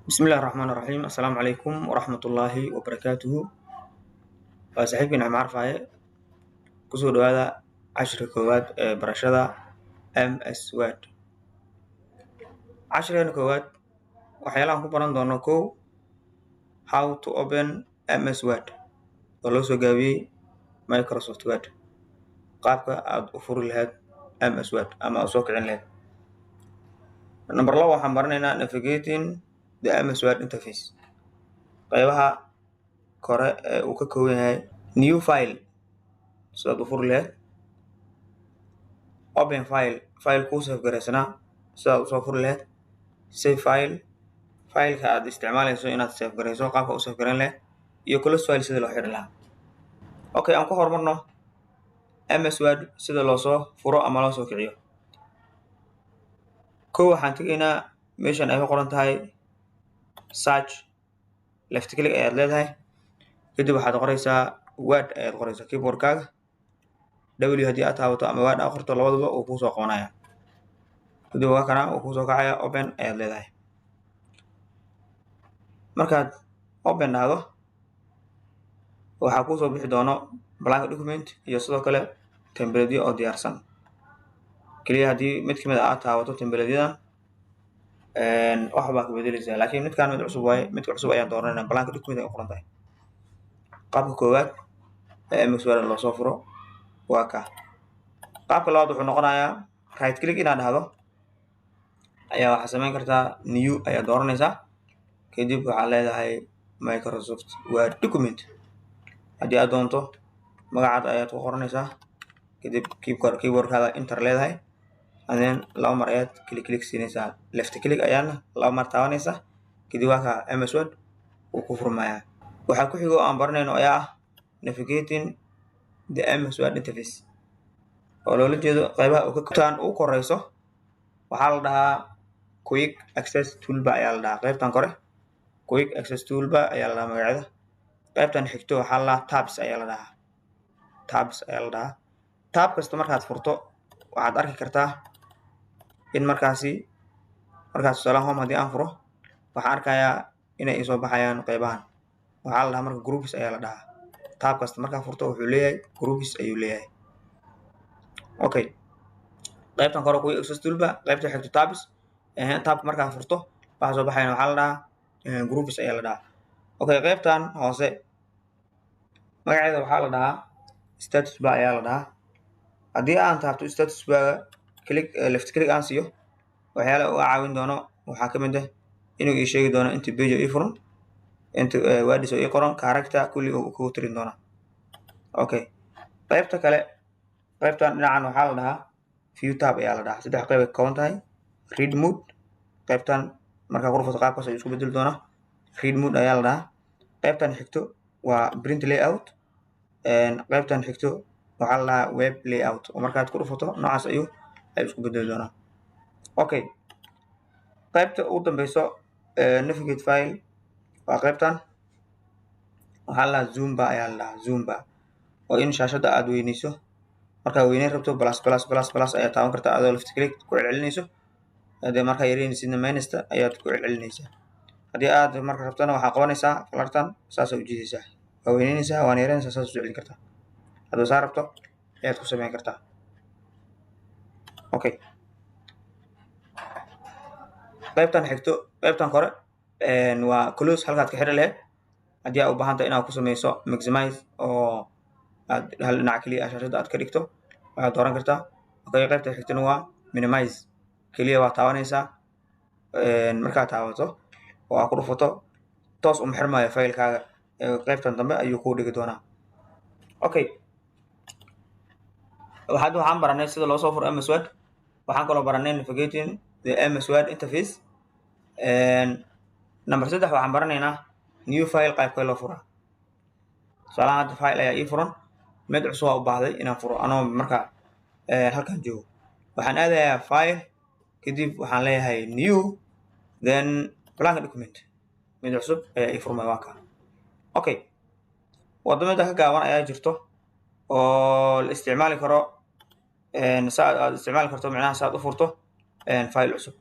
Bismillahi raxmaani raxiim. Assalaamu calaykum waraxmatullaahi wabarakaatuhu. Waa saaxiibkiin Axmed Carfaaye. Kusoo dhawaada cashirka koowaad ee barashada MS Word. Cashirkeena koowaad waxyaalahan ku baran doono: kow, how to open MS Word, oo loo soo gaabiyey Microsoft Word, qaabka aad u furi lahayd MS Word ama aad soo kicin lahayd. Number 2, waxaan baranaynaa navigating the MS Word interface, qaybaha kore ee uu ka kooban yahay: new file sidaad u furi lahayd, open file, file kuu save garaysanaa sidaad usoo furi lahayd, save file, fileka aad isticmaalayso inaad save garayso qaabka u save garayn lahayd, iyo close file, sida loo xiri lahaa. Okay, aan ku horumarno MS Word sida loo soo furo ama loo soo kiciyo. Kow, waxaan tegaynaa meeshan ay ku qoran tahay search. Left click ayaad leedahay, kadib waxaad qoraysaa Word ayaad qoraysaa keyboardkaaga. W haddii aad taabato ama Word aad qorto, labaduba uu kuusoo qabanaya. Kadib waa kana, uu kuusoo kacaya. Open ayaad leedahay. Markaad open dhahdo, waxaa kuusoo bixi doono blank document iyo sidoo kale templateyo oo diyaarsan. Keliya haddii mid kamid a aad taabato templateyadan, wax baa ka bedeleysaa, laakiin midkaan mid cusub waaye. Midka cusub ayaan dooranayna. Blank document ay u qoran tahay. Qaabka koowaad ee MS Word loo soo furo waa ka. Qaabka labaad wuxuu noqonayaa right click inaad dhahdo ayaa waxaa samayn kartaa, new ayaad dooranaysaa, kadib waxaad leedahay Microsoft Word document. Haddii aad doonto, magacaad ayaad ku qoranaysaa, kadib keyboardkaada enter leedahay, and then laba mar ayaad click click siinaysaa. Left click ayaadna laba mar taabanaysaa, kadib waa kaa, MS Word wuu ku furmayaa. Waxaa ku xigo aan baranayno ayaa ah navigating the MS Word interface, oo loola jeedo qaybaha uu ka tan. Ugu koreyso waxaa la dhahaa quick access toolbar ayaa la dhahaa. Qaybtan kore quick access toolbar ayaa la dhahaa magaceeda. Qaybtan xigto waxaa la dhahaa tabs ayaa la dhahaa, tabs ayaa la dhahaa. Tab kasta markaad furto, waxaad arki kartaa in markaasi markaas, tusaale, home haddii aan furo, waxaan arkayaa inay isoo baxayaan qaybahan. Waxaa la dhahaa marka groups ayaa la dhahaa. Tab kasta markaa furto, wuxuu leeyahay groups ayuu leeyahay. Okay, qaybtan kore quick access toolbar, qaybta xigto tabs. Tabka markaa furto, waxa soo baxayana waxaa la dhahaa groups ayaa la dhahaa. Okay, qaybtan hoose magaceeda waxaa la dhahaa status bar ayaa la dhahaa. Haddii aan taabto status barga, click, left click aan siiyo, waxyaala uga caawin doono waxaa ka mid ah inuu ii sheegi doono inta page oo ii furan, inta words oo ii qoran, character, kulli uu kugu tirin doonaa. Okay, qaybta kale, qaybtan dhinacan waxaa la dhahaa view tab ayaa la dhahaa. Saddex qayb ay ka kooban tahay. Read mode, qaybtan markaa ku dhufato, qaabkaas ayuu isku bedeli doonaa. Read mode ayaa la dhahaa. Qaybtan xigto waa print layout. Qaybtan xigto waxaa la dhahaa web layout, oo markaad ku dhufato noocaas ayuu isku bedeli doonaa. Okay, qaybta ugu dambeyso, navigate file, waa qaybtan. Waxaa la dhahaa zoom bar ayaa la dhahaa. Zoom bar oo in shaashadda aad weyneyso. Markaad weyneyn rabto, plus, plus, plus, plus ayaad taaban kartaa adoo left click ku celcelinayso. Hadee markaa yareynaysidna, minusta ayaad ku celcelinaysaa. Haddii aad marka rabtana, waxaa qabanaysaa falartan, saasaa ujiidaysaa, waa weyneynaysaa, waana yareynaysaa, saas u celin kartaa. Haddii saa rabto ayaad ku samayn kartaa. Okay, qaybtan xigto, qaybtan kore waa close, halkaad ka xiri lahayd haddii aad u baahan tahay inaad ku sameyso maximize, oo aad hal dhinac keliya shaashadda aad ka dhigto, waxaad dooran kartaa. Okay, qaybta xigtana waa minimize. Keliya waa taabanaysaa. Markaad taabato oo aad ku dhufato, toos uma xirmaayo faylkaaga, qaybtan dambe ayuu kuu dhigi doonaa. Okay, hadda waxaan baranay sida loo soo furo MS Word. Waxaan kaloo baranay navigating the MS Word interface. Number 3, waxaan baranaynaa new file qaybkee loo furaa. Tusaalahan, hadda file ayaa ii furan, mid cusub waa u baahday inaan furo. Anoo marka halkan joogo, waxaan aadayaa file, kadib waxaan leeyahay new, then blank document. Mid cusub ayaa ii furmay, waa kaa. Okay, waddo mida ka gaaban ayaa jirto oo la isticmaali karo, sa aad isticmaali karto, micnaha sa aad u furto file cusub,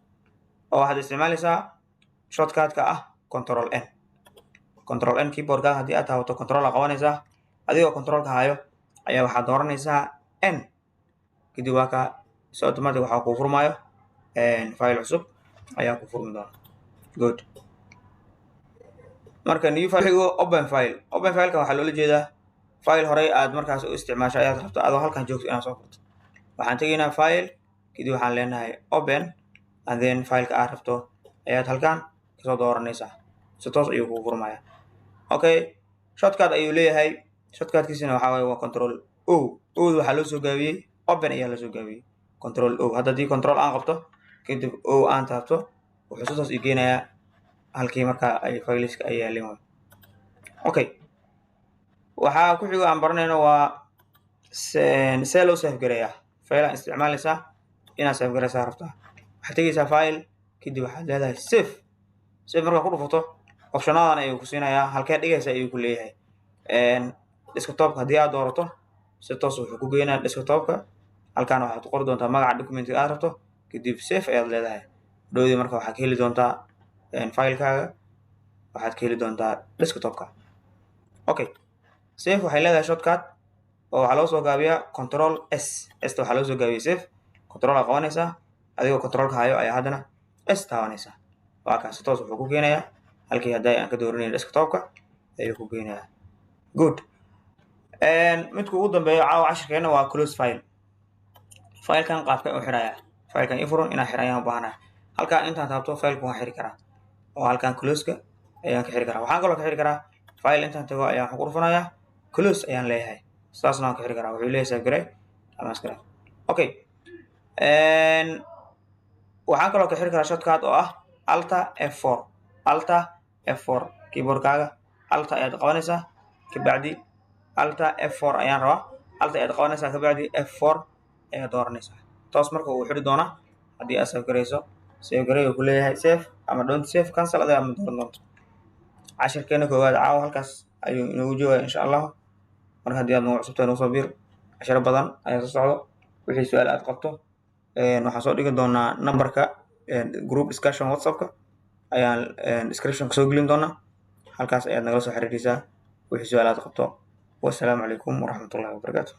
oo waxaad isticmaalaysaa shortcutka ah. Control N. Control N keyboardka haddii aad taabato, control aa qabanaysaa. Adigoo controlka hayo ayaa waxaad dooranaysaa N. Kadib waa ka si automatic waxaa kuu furmaayo file cusub ayaa ku furmi doona. Good. Marka new file xigo, open file. Open fileka waxaa loola jeedaa file horey aad markaas u isticmaasho ayaad rabto adoo halkan joogto inaad soo furto. Waxaan tegaynaa file, kadib waxaan leenahay open, and then fileka aad rabto ayaad halkan kasoo dooranaysaa. Si toos ayuu kugu furmaya. Okay, shortcut ayuu leeyahay. Shortcutkiisina waxaa waaye waa Control O. Oda waxaa loo soo gaabiyey open ayaa loo soo gaabiyey, Control O. Hadda haddii control aan qabto, kadib O aan taabto, wuxuu si toos ii geenayaa halkii markaa ay fileska ay yaaleen waay. Okay, waxaa ku xigo aan baranayno waa see loo save gareeyaa file aan isticmaalaysaa. Inaad save gareysaa rabtaa, waxaad tegeysaa file, kadib waxaad leedahay save. Save markaa ku dhufato, optionadan ayuu ku siinayaa. Halkee dhigaysa ayuu ku leeyahay. Desktopka haddii aad doorato, si toos wuxuu ku geynayaa desktopka. Halkaan waxaad ku qori doontaa magaca documentiga aad rabto, kadib save ayaad leedahay. Dhowdii marka waxaad ka heli doontaa filekaaga, waxaad ka heli doontaa desktopka. Okay, save waxay leedahay shortcut oo waxaa loo soo gaabiyaa Control S. Sta waxaa loo soo gaabiyay save. Control aa qabanaysaa, adigoo controlka hayo ayaa haddana S taabanaysaa. Waa kaas, si toos wuxuu ku keenayaa halkii hadday aan ka dooranayn desktopka ayuu ku geynayaa. Good. Midka ugu dambeeyo caawa cashirkeena waa close file. Filekan qaabka u xirayaa? Filekan ifuran inaan xira ayaan u baahanahay. Halkaan intaan taabto fileka waan xiri karaa, oo halkaan closeka ayaan ka xiri karaa. Waxaan kaloo ka xiri karaa file intaan tago ayaan waxaan ku dhufanayaa close ayaan leeyahay. Saasna waan ka xiri karaa. Wuxuu leeyahay save garee ama iskare. Okay, waxaan kaloo ka xiri karaa shortcut oo ah Alt F4. Alt F4, keyboardkaaga Alt ayaad qabanaysaa, kabacdi Alt F4 ayaan rabaa. Alt ayaad qabanaysaa, kabacdi F4 ayaad dooranaysaa. Toos marka uu xiri doonaa. Haddii aad save garayso, save garay uu ku leeyahay. Save ama don't save, cancel, adiga ama dooran doonto. Cashirkeena koowaad caawa halkaas ayuu inoogu joogaya, insha Allahu. Marka haddii aad nagu cusubtahay, nagu soo biir. Cashiro badan ayaa soo socdo. Wixii su-aal aad qabto, waxaan soo dhigi doonaa numberka group discussion WhatsAppka ayaan description kasoo gelin doonaa. Halkaas ayaad nagala soo xiriiraysaa wixii su-aal aad qabto. Wasalaamu calaykum waraxmatullahi wabarakaatu.